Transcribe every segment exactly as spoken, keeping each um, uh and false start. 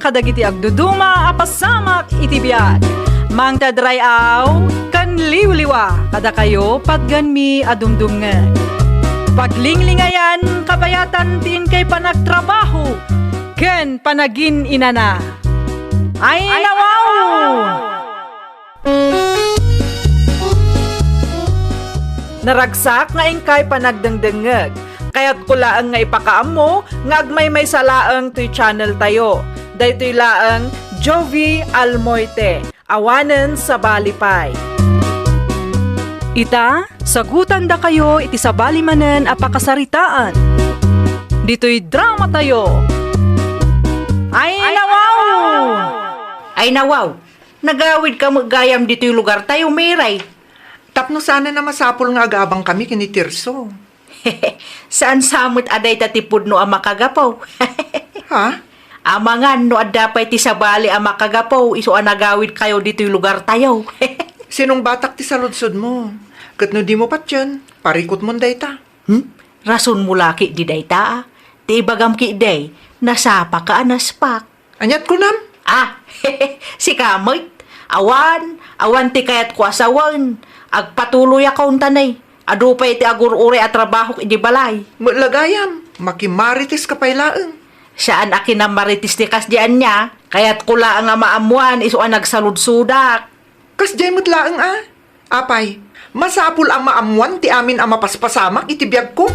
kadagiti agduduma a pasamak iti biag. Mangted ray-aw ken liwliwa kadakayo patgenmi a dumdumngeg. Paglinglingayan, kabayatan ti inkay panagtrabaho ken panagin-inana. Ay, nawaw! Naragsak nga inkay panagdengdengngeg. Kayatko laeng nga ipakaammo nga agmaymaysa laeng toy channel tayo. Daytoy laeng Jovi Almoite. Awanen sabali pay. Ita, sagutandakayo iti sabali manen a pakasaritaan. Ditoy drama tayo. Ay, nawaw! Ay, nawaw! Nagawidka met gayam ditoy lugartayo, Miray. Tapno saanen a masapul nga agabangkami ken ni Tirso. Saan sa met a dayta ti pudno a makagapu. Ha? Amangan no adda pay ti sabali a makagapu isu a nagawidkayo ditoy lugartayo. Sinungbatak ti saludsodmo. Ket no dimo patien, parikutmon dayta. Hmm? Rasonmo la ketdi dayta, a. Ti ibagam ketdi, nasapaka a naspak. Aniat kunam? Ah, sika met. Awan, awan ti kayatko a sawen. Agpatuloyakon ta ne. Adu pay ti agur-uray a trabahok idi balay. Met la gayam, makimariteska pay laeng. Saan a kinamarites ti kasdiay ania, kayatko laeng a maammoan isu a nagsaludsodak. Kasdiay met laeng a. Apay, masapul a maammoan ti amin a mapaspasamak iti biagko?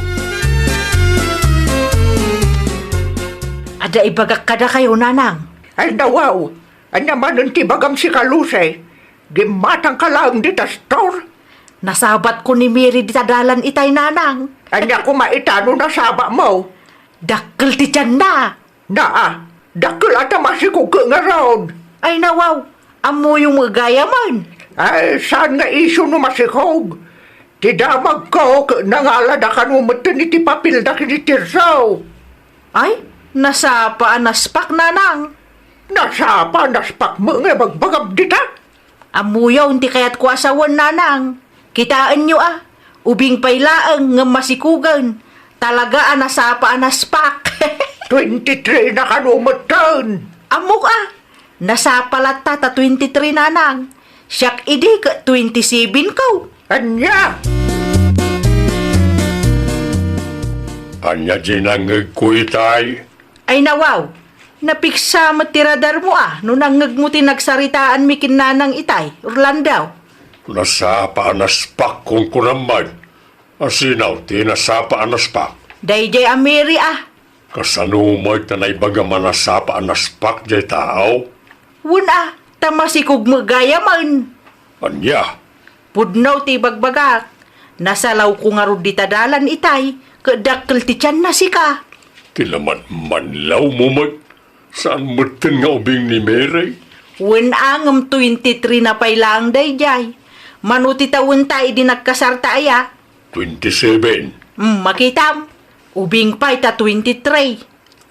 Adda ibagak kadakayo, Nanang. Ay, nawaw. Ania manen ti ibagam sika, Luce? Gimmatangka laeng dita store? Nasabatko ni Mary dita dalan itay, Nanang. Ania koma ita no nasabatmo? Dakkel ti tianna. Naa, dakkel a ta masikog ket ngarud. Ay, nawaw, ammoyo met gayamen. Ay, saan nga isu no masikog? Ti damagko ket nangalada kano metten iti papelda ken ni Tirso. Ay, nasapa a naspak, Nanang. Nasapa a naspak met nga ibagbagam dita? Ammoyon ti kayatko a sawen, Nanang. Kitaenyo a, ubing pay laeng ngem masikogen. Talaga a nasapa a naspak. Twenty-three na kano metten. Ammok a, nasapa latta ta twenty-three, Nanang. Siak idi ket twenty-seven ko. Ania? Ania diay nangngegko itay? Ay, nawaw, napiksa met ti radarmo a no nangngegmo ti nagsaritaanmi ken Nanang itay, Orlando. Nasapa a naspak, kunkunam met. Asino ti nasapa a naspak? Daydiay a Mary a. Kasano met ta naibagam a nasapa a naspak diay tao? Wen a, ta masikog met gayamen. Ania? Pudno ti ibagbagak. Nasalawko ngarud dita dalan itay, ket dakkel ti tianna sika. Ti laman manlawmo met, saan metten nga ubing ni Mary? Wen a, ngem twenty-three na pay laeng daydiay. Mano ti tawenta idi nagkasarta aya? Twenty-seven. Hmm, makitam. Ubing pay ta twenty-three.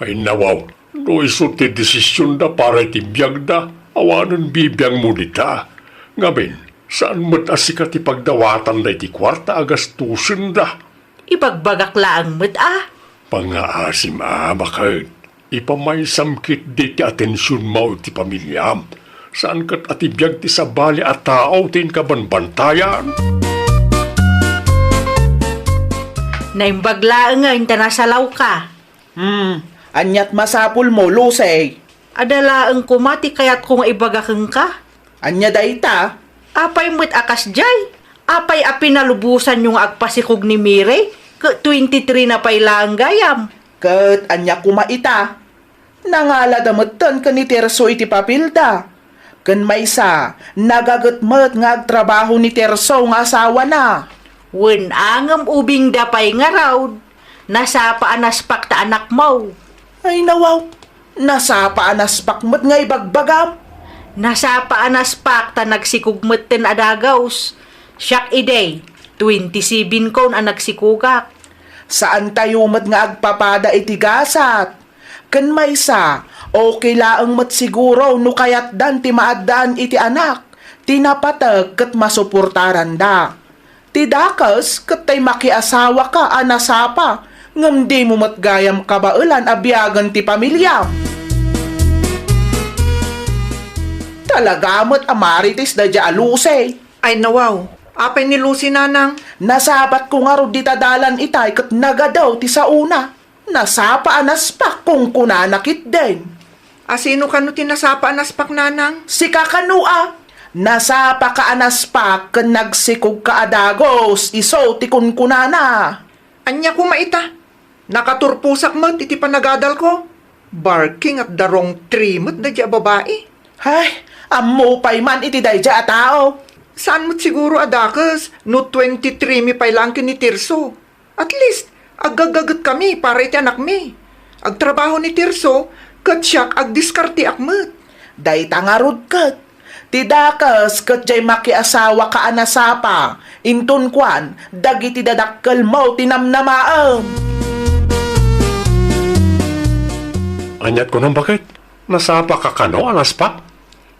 Ay, nawaw, no isu ti desisionda para iti biagda, awanen bibiangmo dita. Ngamin, saan met a sika ti pagdawatanda iti kuarta a gastusenda. Ibagbagak laeng met a. Pangngaasim a, baket. Ipamaysam ketdi ti atensionmo iti pamiliam. Saan ket a ti biag ti sabali a tao ti inkabanbantayan. Naimbag laengen ta nasalawka. Hmm, aniat masapulmo, Lucy? Adda laeng koma ti kayatko nga ibaga kenka. Ania dayta? Apay met a kasdiay? Apay a pinalubosanyo nga agpasikog ni Mary ket twenty-three na pay laeng gayam? Ket ania koma ita? Nangalada metten ken ni Tirso iti papelda. Ken maysa, nagaget met nga agtrabaho ni Tirso nga asawana. Wen a, ngem ubingda pay ngarud. Nasapa a naspak ta anakmo. Ay, nawaw. Nasapa a naspak met nga ibagbagam. Nasapa a naspak ta nagsikog metten a dagus. Siak idi, twenty-seven kon a nagsikogak. Saantayo met nga agpapada iti gasat. Ken maysa, okay laeng met siguro no kayatdan ti maaddaan iti anak, ti napateg ket masuportaranda. Ti dakes ket tay makiasawaka a nasapa, ngem dimo met gayam kabaelan a biagen ti pamiliam. Talaga met a marites daydiay a Lucy. Ay, nawaw. Apay ni Lucy, nanang? Nasapatko ngarud dita dalan itay ket nagadaw ti saona. Nasapa a naspak, kunkunana ketdin. A, sino kano ti nasapa a naspak, nanang? Sika kano a. Nasapaka a naspak ken nagsikogka a dagus, isu ti kunkunana. Ania koma ita? Nakaturposak met iti panagadalko. Barking at the wrong tree met daydiay a babai. Hay, ammo pay man iti daydiay a tao. Saan met siguro a dakes no twenty-three mi pay laeng ken ni Tirso. At least, aggaggagetkami para iti anakmi. Agtrabaho ni Tirso, ket siak agdiskarteak met. Dayta ngarud ket, ti dakes ket diay makiasawaka a nasapa, inton kuan, dagiti dadakkelmo ti namnamaem. Aniat kunam, baket? Nasapaka kano a naspak?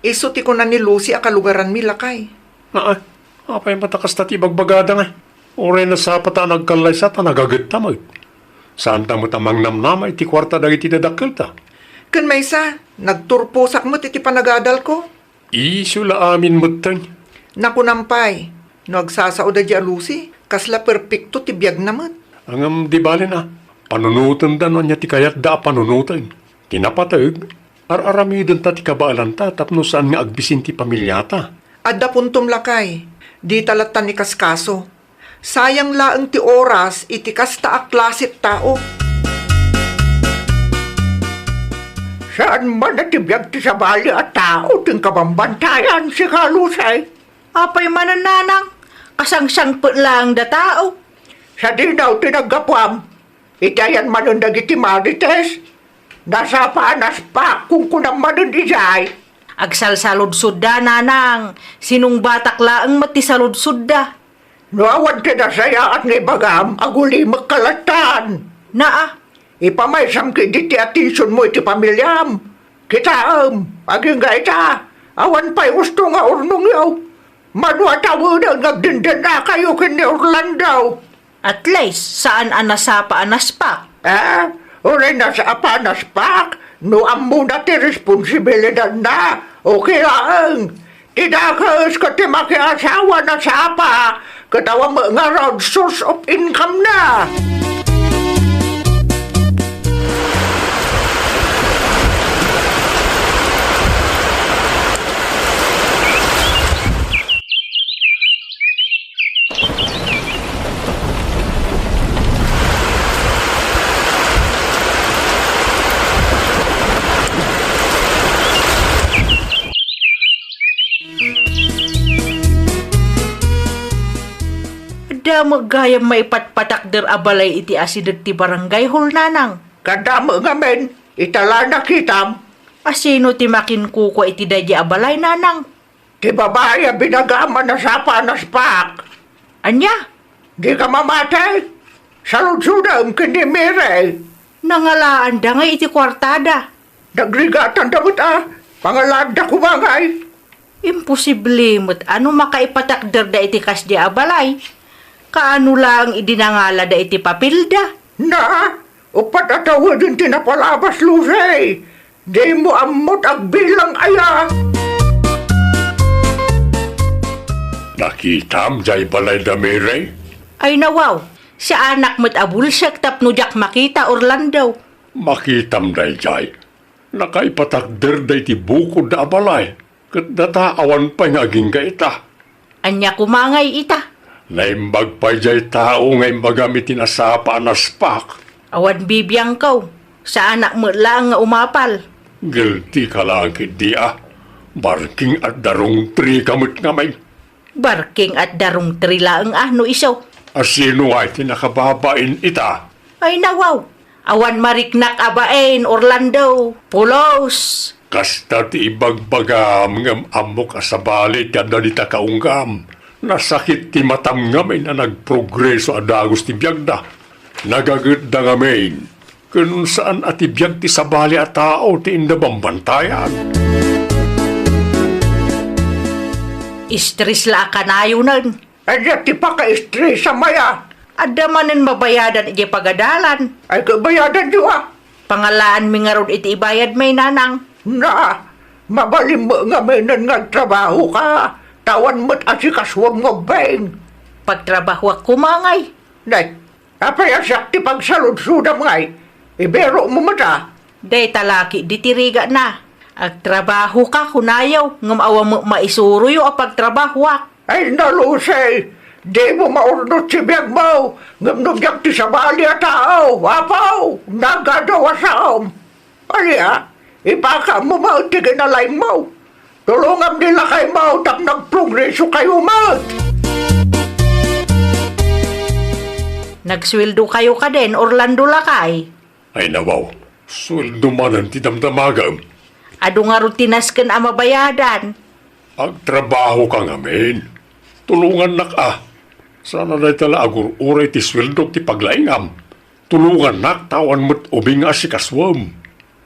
Isu ti kuna ni Lucy a kalugaranmi, lakay. Naa, apay met a kasta ti ibagbagada ngay? Uray nasapata a nagkallaysa ta nagagetta met. Saanta met a mangnamnama iti kuarta dagiti dadakkelta. Ken maysa, nagturposak met iti panagadalko. Isu la amin metten. Nakunam pay, no agsasao daydiay a Lucy, kasla perpekto ti biagna met. Ngem di bale a, panunotenda no ania ti kayatda a panunoten. Ti napateg, ar-aramidenta ti kabaelanta tapno saan nga agbisin ti pamiliata. Adda puntom, lakay, dita lattan ikaskaso. Sayang laeng ti oras iti kasta a klase a tao. Saan man a ti biag ti sabali a tao ti inkabambantayan, sika Lucy? Apay manen, nanang, kasangsangpet laeng da tao. Sadino ti naggapuam? Iti ayan manen dagiti marites? Nasapa a naspak, kunkunam manen idiay. Agsalsaludsodda, nanang. Sinungbatak laeng met ti saludsodda. No awan ti nasayaat nga ibagam, agulimekka lattan. Naa. Ipamaysam ketdi ti atensionmo iti pamiliam. Kitaem, agingga ita, awan pay usto nga urnongyo. Mano a tawenen nga agdendennakayo ken ni Orlando? At least, saan a nasapa a naspak. Ah, uray nasapa a naspak, no ammona ti responsibilidanna, okay laeng. Ti dakes ket ti makiasawa a nasapa, ket awan met ngarud source of income na. Adda met gayam maipatpatakder a balay iti asideg ti barangay hall, nanang. Kadda met ngamin, ita la nakitam. A, sino ti makinkukua iti daydiay a balay, nanang? Ti babai a binagam a nasapa a naspak. Ania? Dika mamati? Saludsodem ken ni Mary. Nangalaanda ngay iti kuartada. Nagrigatanda met a, pangalaanda koma ngay. Imposible met a no makaipatakderda iti kasdiay a balay. Kaano laeng idi nangalada iti papelda? Na, uppat a taweden ti napalabas, Lucy. Dimo ammot agbilang aya. Nakitam jay balay da Mary? Ay nawaw, saanak met a bulsek tapno diak makita, Orlando. Makitam dayjay. Nakaipatakder da iti bukod da a balay, ket data awan pay nga agingga ita. Ania koma ngay ita? Naimbag pay jay tao nga imbagam iti nasapa a naspak. Awan bibiangko. Saanak met laeng nga umapal. Guilty ka laeng ketdi a. Barking at darungtri ka met ngamin. Barking at darungtri laeng a no isu. A sino ngay ti nakababain ita? Ay nawaw. Awan mariknak a bain, Orlando. Pulos! Kasta ti ibagbagam ngem ammok a sabali ti adda dita kaunggam. Nasakit ti matam ngamin a nagprogreso a dagus ti biagda. Nagagitda ngamin. Ken saan a ti biag ti sabali a tao ti inda bambantayan. Stress la a kanayonen. Adda ti paka-stress a maya. Adda manen mabayadan idiay pagadalan. Ay, kabayadan yu a. Pangalaanmi ngarud iti ibayadmi, nanang. Na, Mabalin met ngaminen nga agtrabahoka, ta awan met asikasuem nga ubbing. Pagtrabahoak koma ngay. Nay, apay a siak ti pagsaludsodam ngay? Ibirokmo met a. Dayta la ketdi ti rigana. Agtrabahoka, kunayo, ngem awan met maisuroyo a pagtrabahoak. Ay, nalusay, dimo maurnot ti biagmo, ngem no diak ti sabali a tao, Apo, nagadu a saom. Ania, ipakaammo met ti kinalaingmo. Tulongam ni lakaymo tapno agprogresokayo met. Nagsueldokayo kadin, Orlando, lakay? Ay, nawaw, sueldo manen ti damdamagem. Adu ngarud ti nasken a mabayadan. Agtrabahoka ngamin. Tulongannak a. Saan a dayta la agur-uray ti sueldok ti paglaingam. Tulongannak ta awan met ubing nga asikasuem.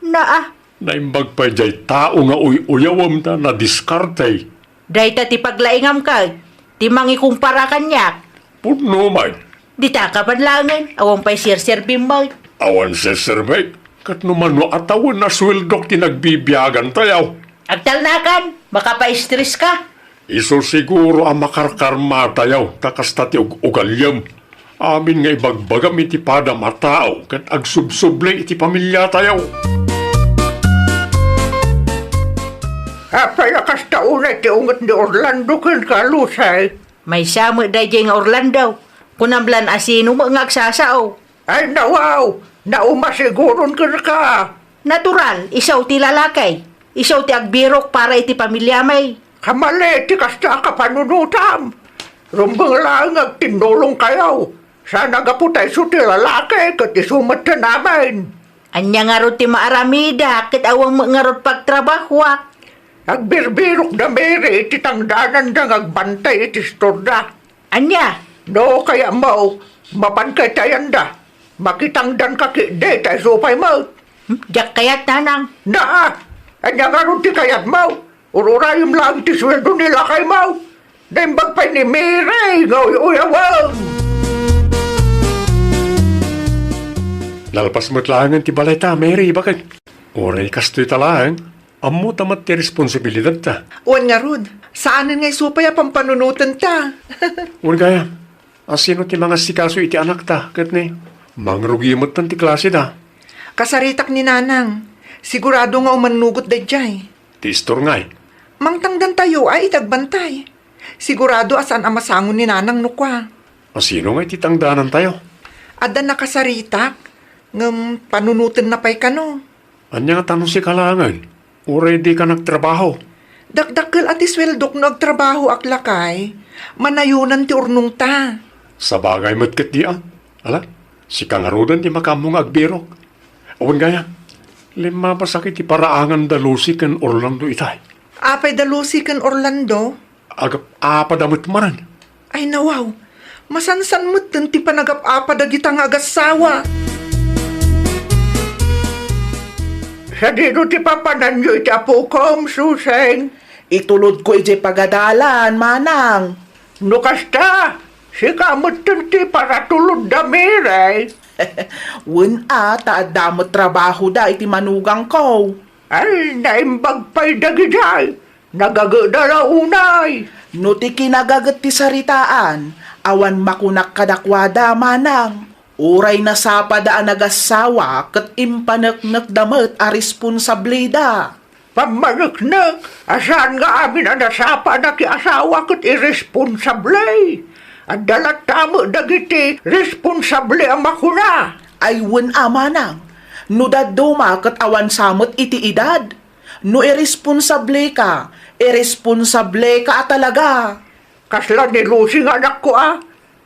Naa. Naimbag pay diay tao nga uy-uyawem ta nadiskarte. Dayta ti paglaingam ket ti mangikumpara kaniak. Pudno met. Dita ka man laengen, awan pay serserbim met. Awan serserbek, ket no mano a tawen a sueldok ti nagbibiagantayo. Agtalnakan, makapaistres ka. Isu siguro a makarkarmatayo ta kasta ti ug-ugaliam. Amin nga ibagbagam iti padam a tao ket agsubsubli iti pamiliatayo. Apay a kasta unay ti unget ni Orlando kenka, Lucy? Maysa met daydiay nga Orlando. Kunam lan a sino met nga agsasao. Ay, nawaw! Nauma siguron kenka. Natural, isu ti lalaki. Isu ti agbirok para iti pamiliami. Kamali ti kasta a kapanunotam. Rumbeng laeng nga agtinnulongkayo. Saan a gapu ta isu ti lalaki ket isu met ti amin. Ania ngarud ti maaramidak ket awan met ngarud pagtrabahoak? Agbirbirok da Mary iti tangdananda nga agbantay iti istorda. Ania? No kayatmo, mapanka iti ayanda. Makitangdanka ketdi ta isu pay met. Hmm? Diak kayat, nanang. Naa! Ania ngarud ti kayatmo? Ururayem laeng ti sueldo ni lakaymo. Naimbag pay ni Mary nga uy-uyawem. Nalpas met laengen ti balayta, Mary, baket. Uray kastoy ta laeng, ammota met ti responsibilidadta. Wen ngarud, saanen nga isu pay a pampanunotenta. Wen gayam, a sino ti mangasikaso iti anakta, ket ni, mangrugi metten ti klaseda. Kasaritak ni nanang, sigurado nga umannugot daydiay. Ti istor ngay? Mangtangdantayo a iti agbantay. Sigurado a saan a masango ni nanang no kua. A sino ngay ti tangdanantayo? Adda nakasaritak, ngem panunotenna pay kano. Ania nga ta no sika laengen? Uray dika nagtrabaho. Dakdakkel a ti sueldok no agtrabahoak, lakay. Manayonan ti urnongta. Sabagay met ketdi a. Ala, sika ngaruden ti makaammo nga agbirok. Awan gayam, limmabasak iti paraangan da Lucy ken Orlando itay. Apay da Lucy ken Orlando? Agap-apada met manen. Ay, nawaw. Masansan metten ti panagap-apa dagita nga agassawa. Sadino ti papananyo iti apokom, Suseng? Itulodko idiay pagadalan, manang. No kasta, sika metten ti paratulod da Mary. Wen a, ta adda met trabahoda iti manugangko. Ay, naimbag pay dagidiay. Nagageda la unay. No ti kinagaget ti saritaan, awan makunak kadakuada, manang. Uray nasapada a nagassawa ket impaneknekda met a responsableda. Pammaneknek a saan nga amin a nasapa a nakiasawa ket iresponsable. Adda latta met dagiti responsable a makuna. Ay wen a, manang, no dadduma ket awan sa met iti edad. No irresponsableka, irresponsableka a talaga. Kasla ni Lucy nga anakko a,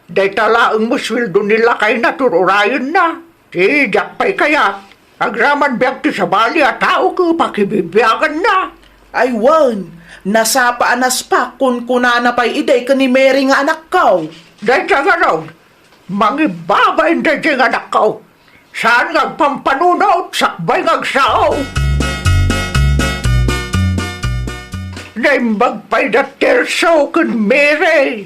dayta laeng met sueldo ni lakayna ti urayenna. Ti diak pay kayat, agraman biag ti sabali a tao ket pakibibiaganna. Ay wen, nasapa a naspak kunkunana pay idi ken ni Mary nga anakko. Dayta ngarud, mangibabain daydiay nga anakko. Saan nga agpampanunot, sakbay nga agsao. Naimbag pay da Tirso ken Mary.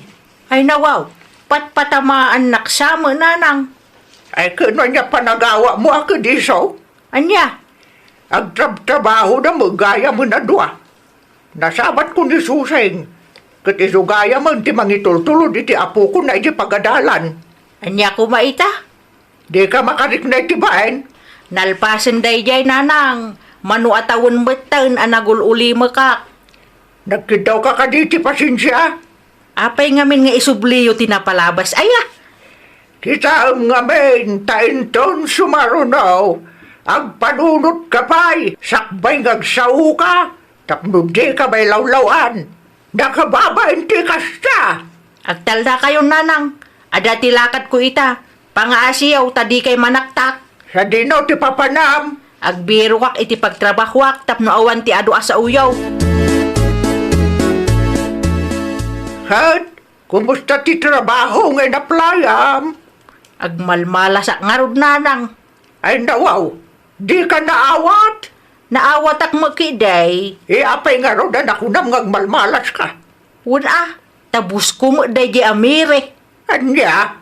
Ay nawaw, patpatamaannak sa met, nanang. Ay, ken ania panagawatmo a ket isu? Ania? Agtrabtrabahoda met gayamen a dua. Nasabatko ni Suseng, ket isu gayamen ti mangitultulod iti apokon na idiay pagadalan. Ania koma ita? Dika makarikna iti bain? Nalpasen daydiay, nanang. Mano a tawen metten a nagul-ulimekak. Nagkiddawka kadi iti pasensia? Apay ngamin nga isubliyo ti napalabas aya? Kitaem ngamin ta inton sumaruno, agpanunotka pay sakbay nga agsaoka tapno dika mailawlaw-an. Nakababain ti kasta. Agtaldakayon, nanang. Adda ti lakadko ita. Pangaasiyo ta dikay manaktak. Sadino ti papanam? Agbirokak iti pagtrabahoak tapno awan ti adu a saoyo. Ket, kumusta ti trabaho nga inaplayam? Agmalmalasak ngarud, nanang. Ay, nawaw, dika naawat? Naawatak met ketdi. E, apay ngarud a nakunam nga agmalmalaska? Wen a, ta boss ko met daydi a Mary. Ania?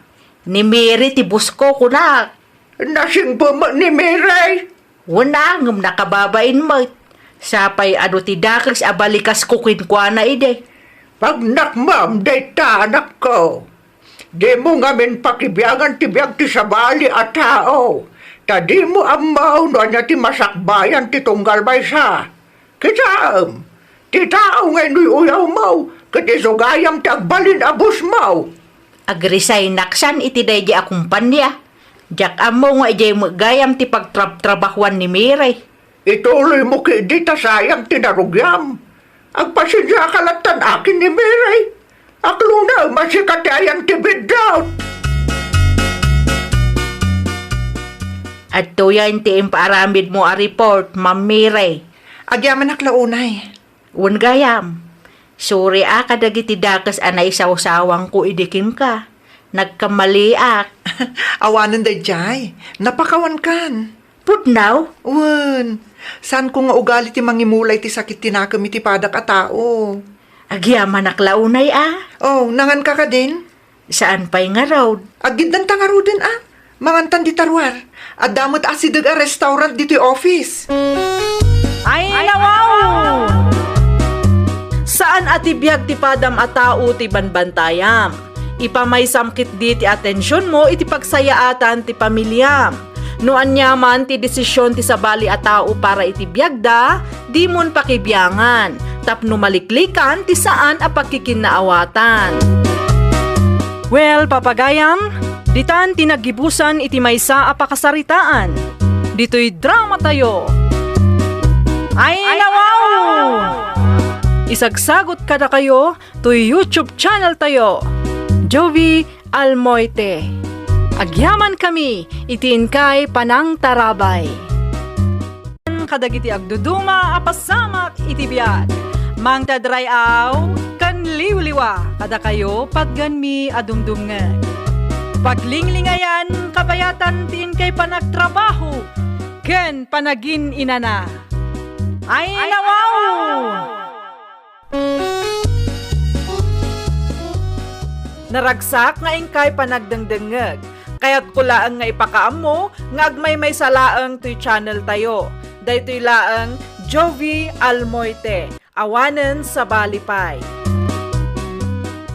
Ni Mary ti boss ko, kunak. Nasingpet met ni Mary? Wen a, ngem nakababain met. Sapay adu ti dakes a balikasko kenkuana idi. Pagnakmem dayta, anakko. Dimo ngamin pakibiangan ti biag ti sabali a tao, ta dimo ammo no ania ti masakbayan ti tunggal maysa. Kitaem, ti tao nga inuy-uyawmo, ket isu gayam ti agbalin a bossmo. Agresignak san iti daydi a kompania. Diak ammo nga idiay met gayam ti pagtrabtrabahoan ni Mary. Ituloymo ketdi ta sayang ti narugiam. Agpasensiaka lattan akin ni Mary. Aklona a sika ti ayan ti biddut. Adtoyen ti impaaramidmo a report, Ma'am Mary. Agyamanak la unay. Wen gayam. Sorry a kadagiti dakes a naisawsawangko idi kenka. Nagkamaliak. Awanen daydiay. Napakawankan. Pudno? Wen, saanko nga ugali ti mangimula iti sakit ti nakem iti padak a tao. Agyamanak la unay a. Oh, nanganka kadin? Saan pay ngarud? Aggiddanta ngaruden a. Mangantan dita ruar. Adda met asideg a restaurant ditoy office. Ay, nawaw! Saan a ti biag ti padam a tao ti banbantayam. Ipamaysam ketdi ti atensionmo iti pagsayaatan ti pamiliam. No ania man ti desisyon ti sabali a tao para iti biagda, dimon pakibiangan, tapno maliklikan ti saan a pagkikinnaawatan. Well, papagayam, ditan ti naggibusan iti maysa a pakasaritaan. Ditoy dramatayo. Ay, nawaw! Isagsagot kadakayo toy YouTube channel tayo, Jovie Almoite. Agyamankami iti inkay panangtarabay. Kadagiti agduduma a pasamak iti biag, Mang Tadray-aw ken Liwliwa, kadakayo patgenmi a dumdumngeg. Paglinglingayan kabayatan ti inkay panagtrabaho ken panagin-inana. Ay, nawaw! Naragsak nga inkay panagdengdengngeg. Kayatko laeng nga ipakaammo nga agmaymaysa laeng toy channel tayo. Daytoy laeng Jovie Almoite, awanen sabali pay.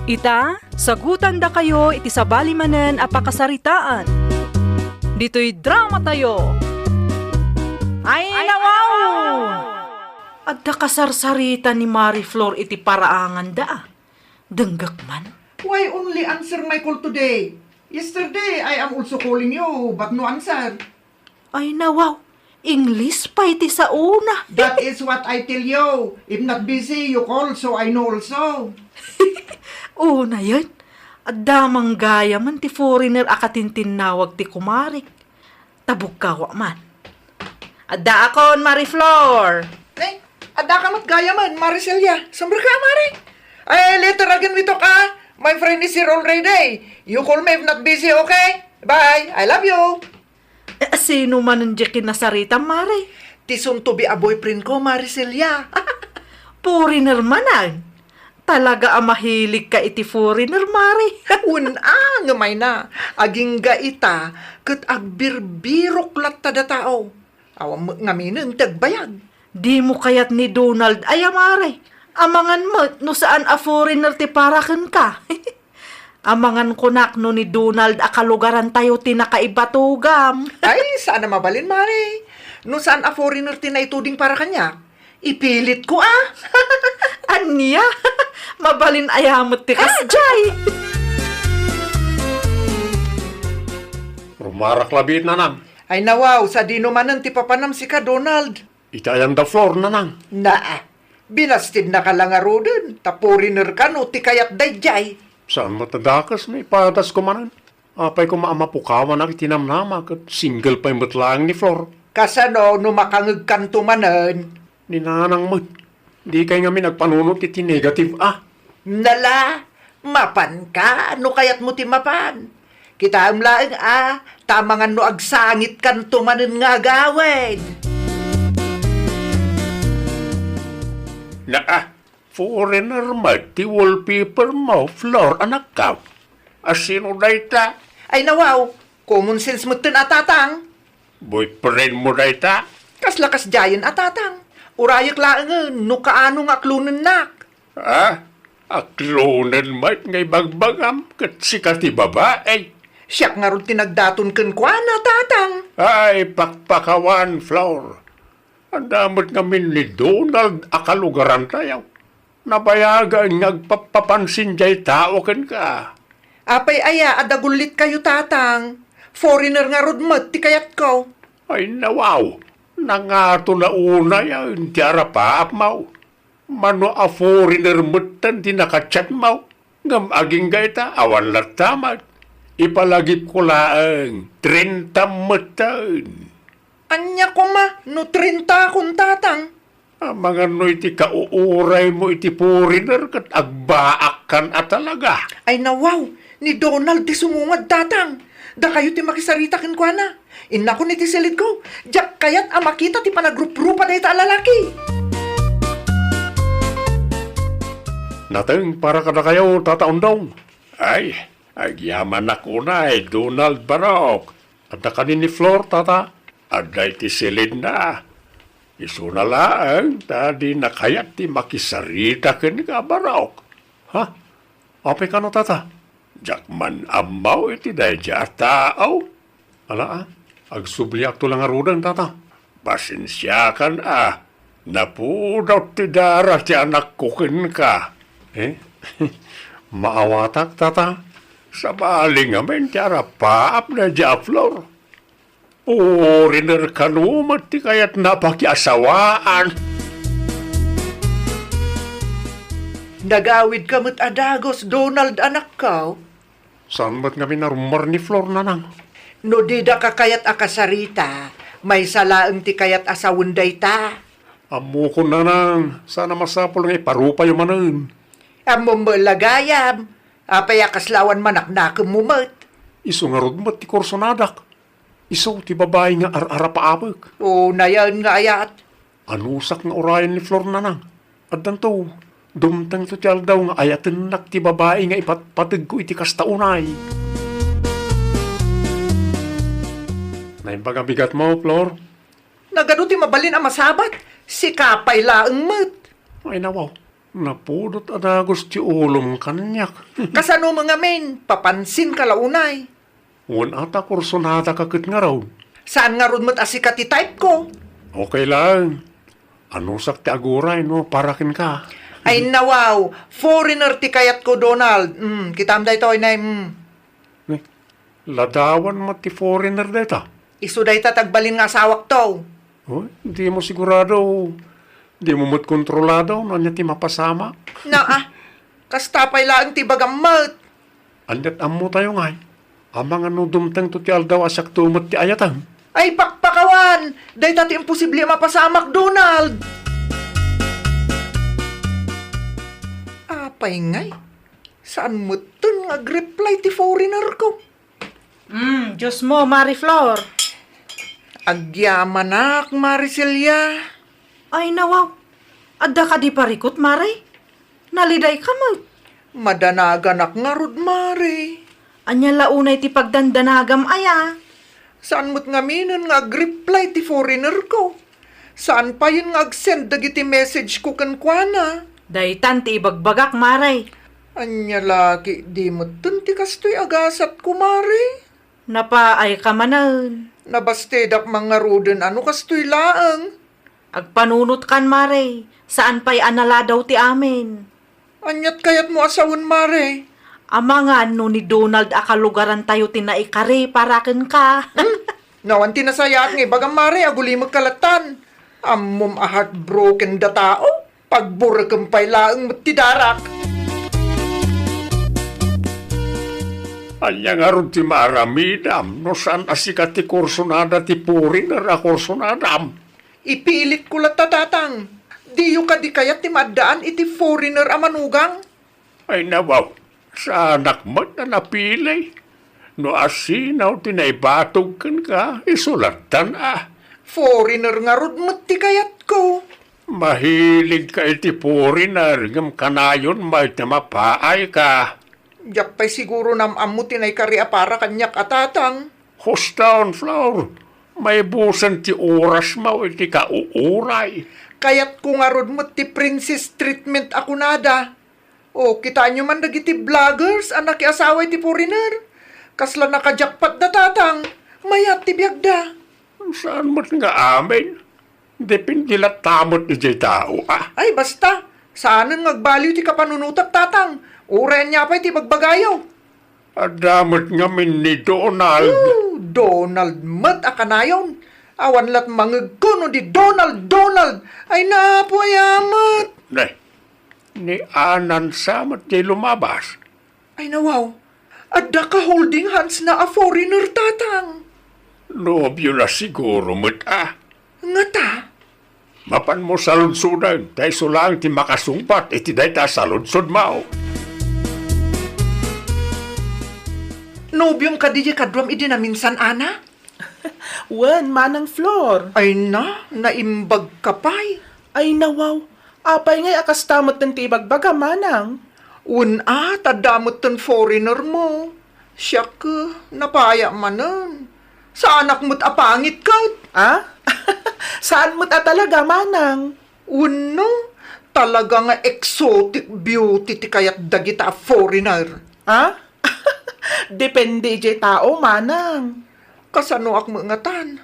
Ita, sagutandakayo iti sabali manen a pakasaritaan. Ditoy dramatayo. Ay, nawaw! Adda kasarsarita ni Marie Flor iti paraanganda a. Denggek man. Why only answer my call today? Yesterday, I am also calling you, but no answer. Ay, nawaw. English pay ti saona. That is what I tell you. If not busy, you call, so I know also. Unayen, adda man gayamen ti foreigner a katintinnawag ti kumarik. Tabukkawa man. Addaakon, Marie Flor. Nay, addaka met gayamen, Marie Celia. Sumrek ka, Mare. Ay, later again we talk, ah. My friend is here already. You call me if not busy, okay? Bye. I love you. Eh, sino man diay kinasarita, Mare? Ti soon to be a boyfriend ko, Marie Celia. Foreigner man, ah. Talaga a mahilig ka iti foreigner, Mare. Wen a, ngem ay na. Agingga ita, ket agbirbirok latta da tao. Awan met ngaminen ti agbayag. Dimo kayat ni Donald aya, Mare? Amangan met no saan a foreigner ti para kenka. Amangan kunak no ni Donald a kalugarantayo ti nakaibatugam. Ay, saan a mabalin, Mare. No saan a foreigner ti naituding para kaniak, ipilitko, a. Ania? Mabalin aya met ti kasjay? Rumarak labiit, Nanang. Ay, nawaw, sadino manen ti papanam sika, Donald? Iti ayan da Flor, Nanang. Naa, binastidnaka la ngaruden, ta foreigner kano ti kayat daydiay. Saan met a dakes no ipadasko manen? Apay koma a mapukawanak iti namnama ket single pay met laeng ni Flor? Kasano no makangegkanto manen? Ni Nanang met, dikay ngamin agpanunot iti negative a. Nala, mapanka no kayatmo ti mapan. Kitaem laeng a, ta amangan no agsangitkanto manen nga agawid. Naa, foreigner met ti wallpaper mo, Flor, anakko. A sino dayta? Ay, nawaw, common sense metten a, Tatang. Boyfriend mo dayta? Kasla kasdiayen a, Tatang. Urayek laengen no kaano nga aklonennak. Ah, aklonen met nga ibagbagam ket sika ti babai. Siak ngarud ti nagdaton kenkuana, Tatang. Ay, pakpakawan, Flor. Adda met ngamin ni Donald a kalugarantayo. Nabayagen nga agpappapansin diay tao kenka. Apay aya a dagulitkayo, Tatang? Foreigner ngarud met ti kayatko. Ay, nawaw, nangato na unayen ti arapaapmo. Mano a foreigner metten ti nakachatmo. Ngem agingga ita, awan latta met. Ipalagipko laeng, trenta metten. Ania koma no trenta kon, Tatang? Amangan no iti kauuraymo iti foreigner ket agbaakkan a talaga. Ay, nawaw, ni Donald ti sumungad, Tatang. Dakayo ti makisarita kenkuana. Innakon iti silidko, diak kayat a makita ti panagruprupa dayta a lalaki. Nateng para kadakayo, Tata Undong. Ay, agyamanak unay, Donald Barok. Adda kadi ni Flor, Tata? Adda iti silidna. Isuna laeng ta dina kayat ti makisarita kenka, Barok. Ha? Apay kano, Tata? Diak man ammo iti daydiay a tao. Ala, a, agsubliakto la ngaruden, Tata. Pasensiakan a, napudot ti dara ti anakko kenka. Eh? Maawatak, Tata? Sabali ngamin ti arapaap daydiay a Flor. Foreigner kano met ti kayatna a pakiasawaan. Nagawidka met a dagus, Donald, anakko. Saan met ngamin a rummar ni Flor, Nanang? No didaka kayat a kasarita, maysa laeng ti kayat a sawen dayta. Ammokon, Nanang, saan a masapul nga iparupayo manen. Ammom met la gayam, apay a kasla awan manaknakemmo met? Isu ngarud met ti kursonadak. Isu ti babai nga ar-arapaapek. O, nayaen nga ayat. Anusak nga urayen ni Flor, Nanang? Addanto, dumtengto ti aldaw nga ayatennak ti babai nga ipatpategko iti kasta unay. Naimbag a bigatmo, Flor. Nagadu ti mabalin a masabat, sika pay laeng met. Ay, nawaw, napudot a dagus ti ulom kaniak. Kasano met ngamin, papansinka la unay. Wen ata, kursonadak ket ngarud. Saan ngarud met a sika ti type ko. Okay laeng. Anusak ti aguray no para kenka. Ay, nawaw, foreigner ti kayatko, Donald. Mm, kitam daytoy, nay, mm. Eh, ladawan met ti foreigner dayta. Isu dayta ti agbalin nga asawakto. Oy, dimo sigurado. Dimo met kontrolado no ania ti mapasamak. Naa, kasta pay laeng ti ibagam met. Ania't ammotayo ngay? Amangan no dumtengto ti aldaw a siakto met ti ayatem. Ay, pakpakawan! Dayta ti imposible a mapasamak, Donald! Apay ngay? Saan metten nga agreply ti foreigner ko? Mm, Dios mo, Mari Flor. Agyamanak, Mari Celia. Ay, nawaw. Adda kadi parikut, Mari? Nalidayka met. Madanaganak ngarud, Mari. Ania la unay ti pagdandanagam aya? Saan met ngaminen nga agreply ti foreigner ko. Saan payen nga agsend dagiti message ko kenkuana. Daytan ti ibagbagak, Mare. Ania la ketdi metten ti kastoy a gasatko, Mare? Napaayka manen. Nabastedak man ngaruden a no kastoy laeng. Agpanunotkan, Mare. Saan pay a naladaw ti amin. Aniat kayatmo a sawen, Mare? Amangan no ni Donald a kalugarantayo ti naikari para kenka. Hmm? No awan ti nasayaat nga ibagam, Mare, agulimekka lattan. Ammom a heartbroken da tao. Pagburekem pay laeng met ti darak. Ania ngarud ti maaramidam no saan a sika ti kursonada ti foreigner a kursonadam? Ipilitko latta, Tatang. Diyo kadi kayat ti maaddaan iti foreigner a manugang? Ay, nawaw, saanak met a napili. No asino ti naibatog kenka, isu lattan a. Foreigner ngarud met ti kayatko. Mahiligka iti foreigner, ngem kanayon met ti mapaayka. Diak pay siguro nam-ammo ti naikari a para kaniak a, Tatang. Huston, Flor. Maibusen ti orasmo iti kauuray. Kayatko ngarud met ti princess treatment a kunada. O, kitaenyo man dagiti vloggers a nakiasawa iti foreigner. Kasla nakajakpat da, Tatang. Mayat ti biagda. Saan met nga amin? Depende latta met idiay tao, a. Ay, basta. Saanen nga agbaliw ti kapanunotak, Tatang. Uray ania pay ti bagbagayo. Adda met ngamin ni Donald. Oh, Donald met a kanayon. Awan lat mangegko no di Donald, Donald. Ay, naapo, aya met. Ne, ni Anan sa met ti lumabas. Ay, nawaw. Adda ka holding hands na a foreigner, Tatang. Nobio na siguro met, a. Ngata? Mapanmo saludsoden, ta isu laeng ti makasungbat iti dayta a saludsodmo. Nobiom kadi diay kaduam idi naminsan, Ana? Wen, Manang Flor. Ay na, naimbag ka pay. Ay, nawaw. Apay ngay a kasta metten ti ibagbaga, Manang? Wen a, ta adda metten foreigner mo. Siak, napayak manen. Saanak met a pangit ket. Ah? Saan met a talaga, Manang? Wenno, talaga nga exotic beauty ti kayat dagita a foreigner. Ah? Depende idiay tao, Manang. Kasanoak met ngatan?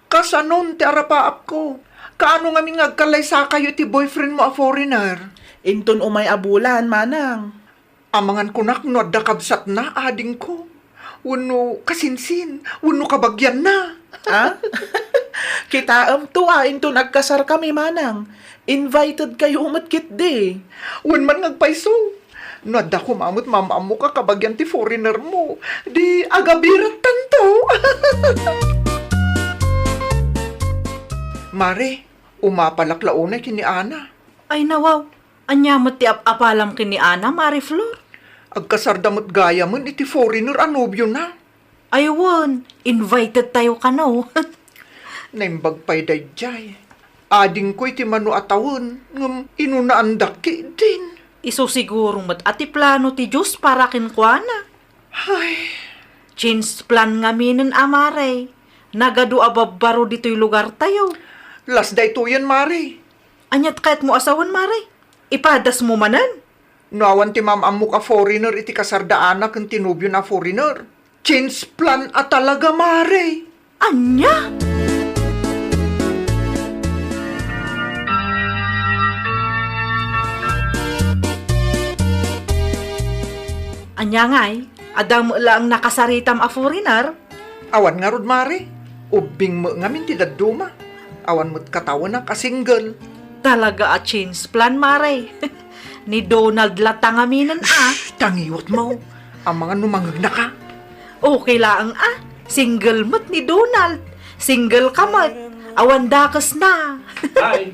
Kasanon ti arapaapko? Kaano ngamin nga agkallaysakayo iti boyfriend mo a foreigner? Inton umay a bulan, Manang. Amangan kunak no adda kabsatna, adingko. Wenno kasinsin, wenno kabagianna. Ah? Kitaem to a, inton agkasarkami, Manang. Invited kayo met ketdi. Wen man nga agpayso. No adda koma met maam-ammok a kabagian ti foreigner mo, di agabirattanto. Mare, umapalak la unay ken ni Ana. Ay, nawaw. Ania met ti ap-apalam ken ni Ana, Mare Flor? Agkasarda met gayamen iti foreigner a nobiona. Ay wen, invited tayo kano. Naimbag pay daydiay. Adingko iti mano a tawen, ngem inunaandak ketdin. Isu siguro met a ti plano ti Dios para kenkuana. Ay. Change plan ngaminen a, Mare. Nagadu a babbaro ditoy lugartayo. Las daytoyen, Mare. Aniat kayatmo a sawen, Mare? Ipadasmo manen? No awan ti maam-ammok a foreigner iti kasarda Ana ken ti nobiona a foreigner, change plan a talaga, Mare. Ania? Ania ngay? Adda met laeng nakasaritam a foreigner? Awan ngarud, Mare. Ubbing met ngamin ti dadduma. Awan met katawenak a single. Talaga a change plan, Mare. Ni Donald latta ngaminen a. Shh! Tangiwat mo. Amangan no mangegnaka. Okay laeng a. Single met ni Donald. Single ka met. Awan dakesna. Hi.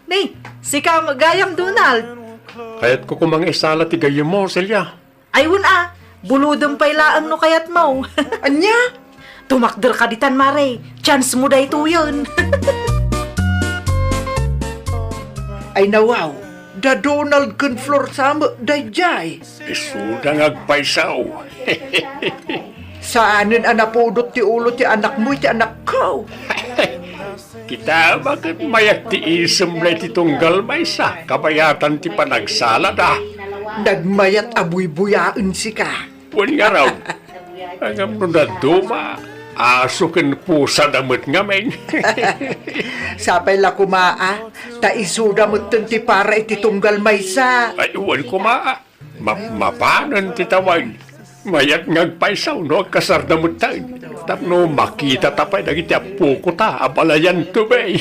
Ni, sika met gayam, Donald. Kayatko koma nga isala ti gayyemmo, Celia. Ay, wen a, bulodem pay laeng no kayatmo. Ania? Tumakder ka ditan, Mare. Chance mo daytoyen. Ay, nawaw, da Donald ken Flor sa met daydiay. Isuda nga agpayso. Saanen a napudot ti ulo ti anakmo iti anakko. Kita, baket mayat ti isem na iti tunggal maysa, kabayatan ti panagsalada. Nagmayat a buybuyaen sika. Wen ngarud, ngem no dadduma, aso ken pusa da met ngamin. Sapay la koma a, ta isuda metten ti para iti tunggal maysa. Ay, wen koma a. Ma-, mapanen ti tawen. Mayat nga agpaysaw no agkasarda metten. Tapno makitata pay dagiti appokota a balayanto, bay.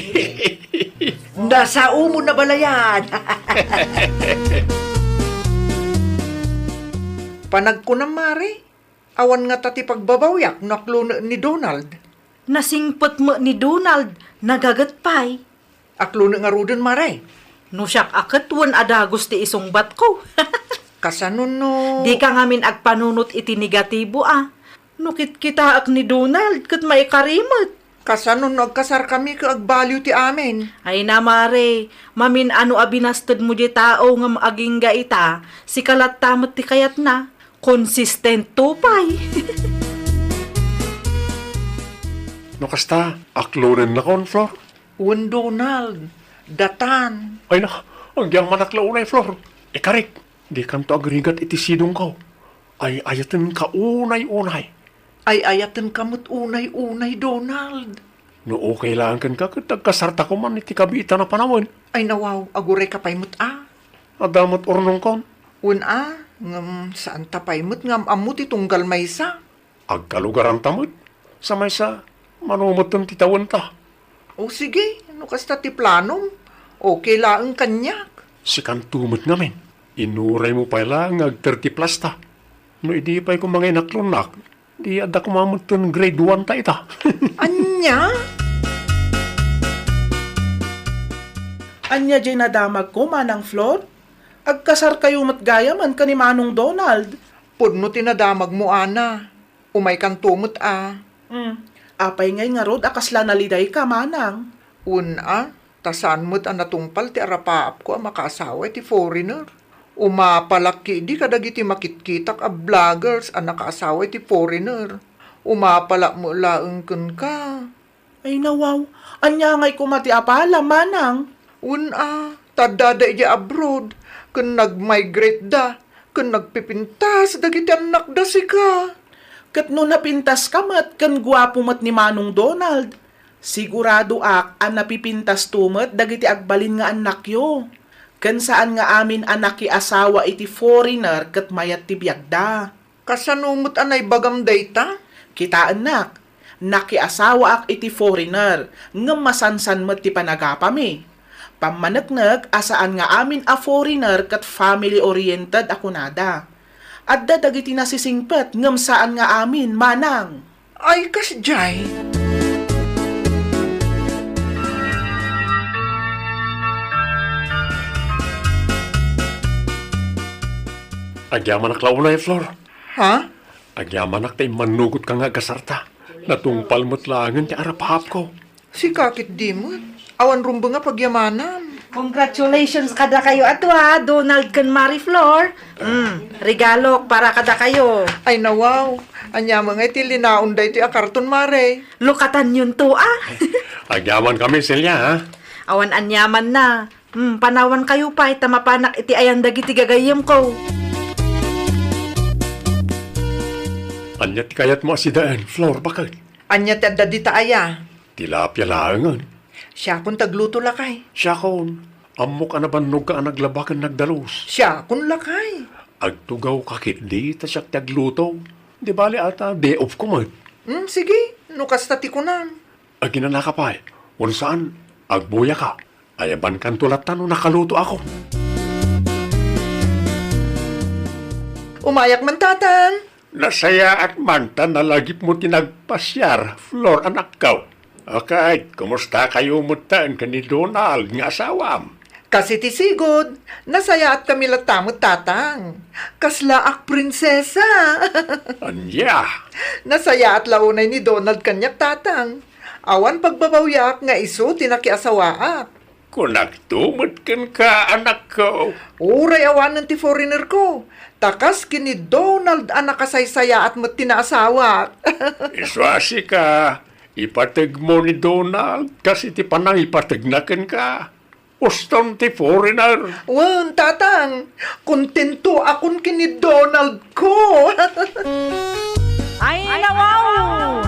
Nasaomo na balayan. Panagkunam, Mare, awan ngata ti pagbabawyak no aklonen ni Donald. Nasingpet met ni Donald, nagaget pay. Aklonen ngaruden, Mare. No siak a ket wen a dagus ti isungbatko. Kasano no? Dika ngamin agpanunot iti negatibo a. No kitkitaek ni Donald ket maikari met. Kasano no agkasarkami ket agbaliw ti amin? Ay na, Mare, mamin-ano a binastedmo diay tao ngem agingga ita, sika latta met ti kayatna. Konsistento pay. No kasta, aklonennakon, Flor? Wen, Donald, datan. Ay na, agyamanak la unay, Flor. Ikarik, dikanto agrigat iti sidongko. Ay-ayatenka unay-unay. Ay-ayatenka met unay-unay, Donald. No okay laeng kenka, ket agkasarta koman iti kabiitan a panawen. Ay nawaw, agurayka pay met a. Adda met urnongkon. Wen a, ngem saanta pay met nga am-ammo ti tunggal maysa. Agkalugaranta met. Sa maysa, mano metten ti tawenta. O sige, no kasta ti planom, okay laeng kaniak. Sikanto met ngamin, inuraymo pay la nga ag-thirty plus ta. No idi pay koma nga inaklonnak, di adda koma metten grade one ta ita. Ania? Ania diay nadamagko, Manang Flor? Agkasarkayo met gayamen ken ni Manong Donald. Pudno ti nadamagmo, Ana. Umaykanto met a. Hmm. Apay ngay ngarud a kasla nalidayka, Manang? Wen a, ta saan met a natungpal ti arapaapko a makaasawa iti foreigner. Umapalak ketdi kadagiti makitkitak a vloggers a nakaasawa iti foreigner. Umapalak met laeng kenka. Ay nawaw, ania ngay koma ti apala, Manang? Wen a, ta addada idiay abroad, ken nag-migrate da, ken nagpipintas dagiti annakda sika. Ket no napintaska met ken guapo met ni Manong Donald, siguradoak a napipintasto met dagiti agbalin nga annakyo. Ken saan nga amin a nakiasawa iti foreigner ket mayat ti biagda. Kasano met a naibagam dayta? Kitaennak, nakiasawaak iti foreigner, ngem masansan met ti panagapami. Pammaneknek a saan nga amin a foreigner ket family-oriented a kunada. Adda dagiti nasisingpet ngem saan nga amin, Manang. Ay, kasdiay. Agyamanak la unay, Flor. Ha? Agyamanak ta immannugotka nga agkasarta. Natungpal met laengen ti arapaapko. Sika ketdi met. Awan rumbeng a pagyamanan. Congratulations kadakayo a dua, Donald ken Mari Flor. Mm, regalok para kadakayo. Ay, nawaw. Ania met ngay ti linaon daytoy a karton, Mare? Lukatanyonto, a. Agyamankami, Celia, ha? Awan aniamanna. Hmm, panawankayo pay ta mapanak iti ayan dagiti gagayyemko. Ania ti kayatmo a sidaen, Flor, baket? Ania ti adda dita aya? Tilapia laengen. Siakon ti agluto, lakay. Siakon, ammok a nabannogka a naglaba ken nagdalus. Siakon, lakay. Agtugawka ketdi ta siak ti agluto. Di bale ata, day off ko met. Hmm, sige, no kasta ti kunam. Aginanaka pay, wen saan, agbuyaka. Ayabankanto latta no nakalutoakon. Umayak man, Tatang. Nasayaat man ta nalagipmo ti nagpasiar, Flor, anakko. Okay, kumustakayo metten ken ni Donald nga asawam? Kas iti sigud, nasayaatkami latta met, Tatang. Kaslaak prinsesa. Ania? Nasayaat la unay ni Donald kaniak, Tatang. Awan pagbabawiak nga isu ti nakiasawaak. Kunakto met kenka, anakko. Uray awanen ti foreigner ko, ta kas ken ni Donald a nakasaysayaat met ti naasawak. Isu a sika, Ipategmo ni Donald kas iti panangipategna kenka. Uston ti foreigner. Wen, tatang, kontento akon ken ni Donald ko. Ay, nawaw!